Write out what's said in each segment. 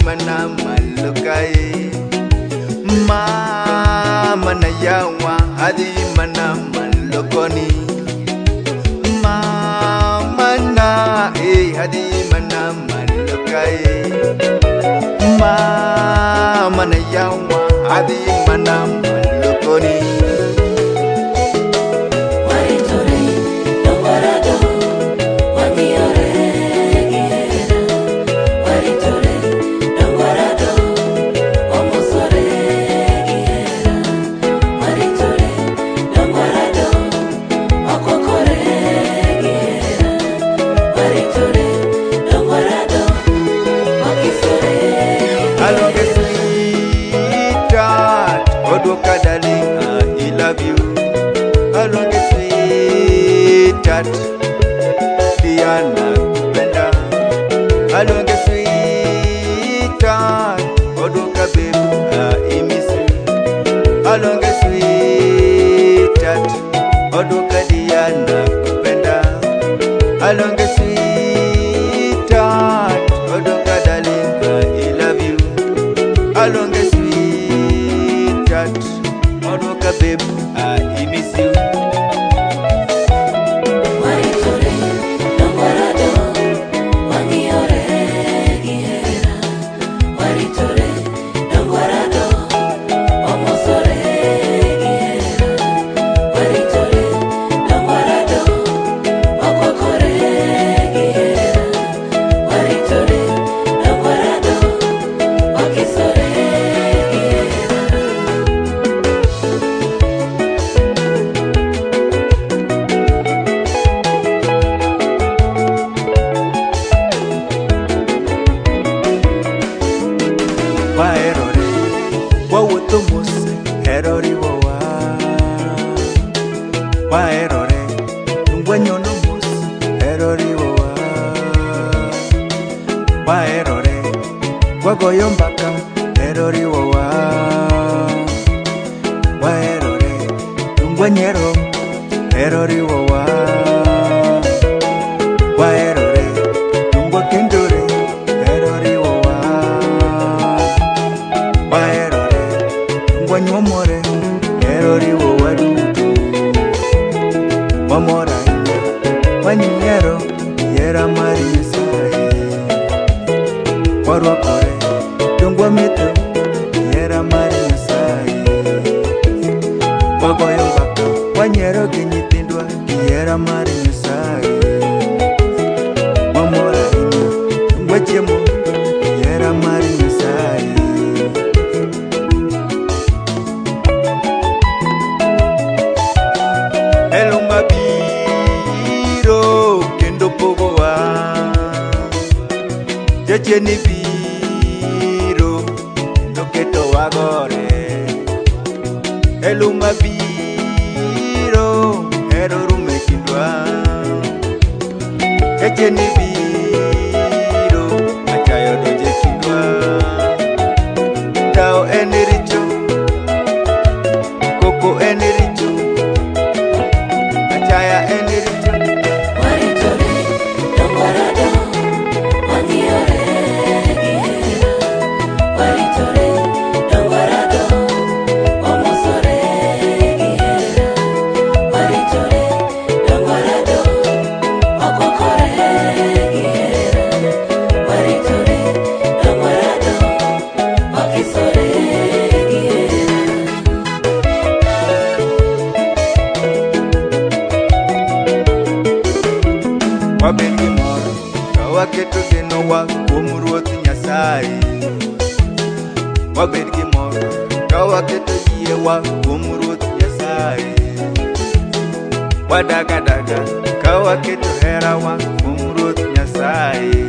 mana malokae. Mama na yawa adhi mana malokoni. Mama na adhi mana malokae. Mama na yawa adhi mana malokoni. Waritore dongorado wang'iyore gi hera. Waritore dongorado wamosore gi hera. Waritore dongorado wakwakore gi hera. Waritore dongorado wakisore gi Alonge hera. Sweetheart, oduoka darling, I love you. Alonge sweetheart, pia nakupenda. Alonge sweetheart, oduoka babe, I miss you. Alonge sweetheart, oduoka dear, nakupenda. Alonge sweetheart, oduoka darling, I love you. Alonge sweetheart, oduoka babe, I miss you. Waritore dongorado wang'iyore gi hera. Waritore dongorado wamosore gi hera. Waritore dongorado wakwakore gi hera. Waritore dongorado wakisore gi hera. Waherore, wawuotho mos, hera oriwowa. Waherore, wanyono mos, hera oriwowa. Waherore, wagoyo mbaka, hera oriwowa. Waherore, wanyiero, hera oriwowa. Waherore, wakendore, hera oriwowa. Waherore, wanyuomore, hera oriwowa duto. Wamor ahinya, wanyiero, hera mar Nyasaye. Warwakore, dong wametho, hera mar Nyasaye. Wagoyo mbaka, wanyiero gi nyithindwa, hera mar Nyasaye. Wamor ahinya, wachiemo, hera mar Nyasaye. Elo mabiro kendo pogowa. Jachien biro kendo ketowa gore. Elo mabiro hero rumo e kindwa. Jachien biro achayo donjo e kindwa. Dhawo en richo, koko en richo, achaya en richo. Waritore dongorado wang'iyore gi hera. Waritore dongorado wamosore gi hera. Waritore dongorado wakwakore gi hera. Waritore dongorado wakisore gi hera. Wabed gi mor ka waketo genowa kuom Ruoth Nyasaye. Wabed gi mor ka waketo yiewa kuom Ruoth Nyasaye. Wadag adaga ka waketo herawa kuom Ruoth Nyasaye.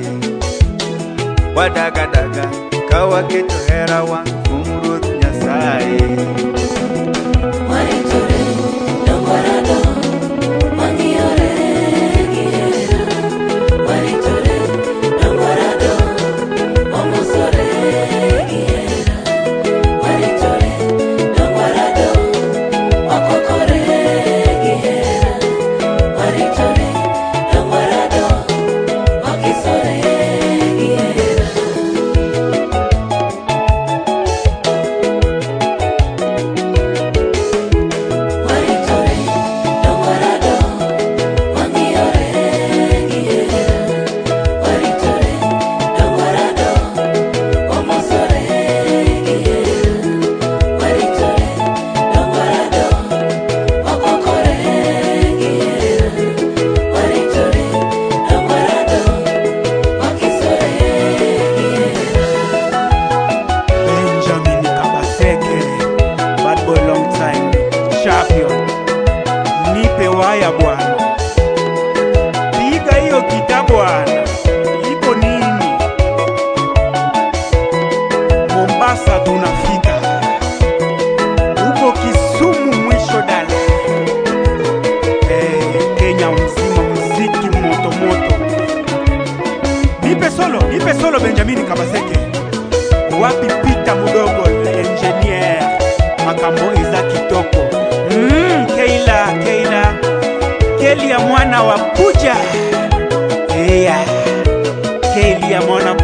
Wadag adaga ka waketo herawa kuom Ruoth Nyasaye. Waritore dongorado wang'iyore gi hera. Waritore dongorado wamosore gi hera. Waritore dongorado wakwakore gi hera. Waritore dongorado wakisore gi hera. Mombasa tunafika, huko Kisumu mwisho dala. Kenya mzima muziki moto moto. Nipe solo, nipe solo Benjamin Kabaseke. Wapi Pita Mudogo l'ingénieur. Makambo eza kitoko. Keila, Keila. Keli ya mwana wa Buja. Eya. Keli ya mwana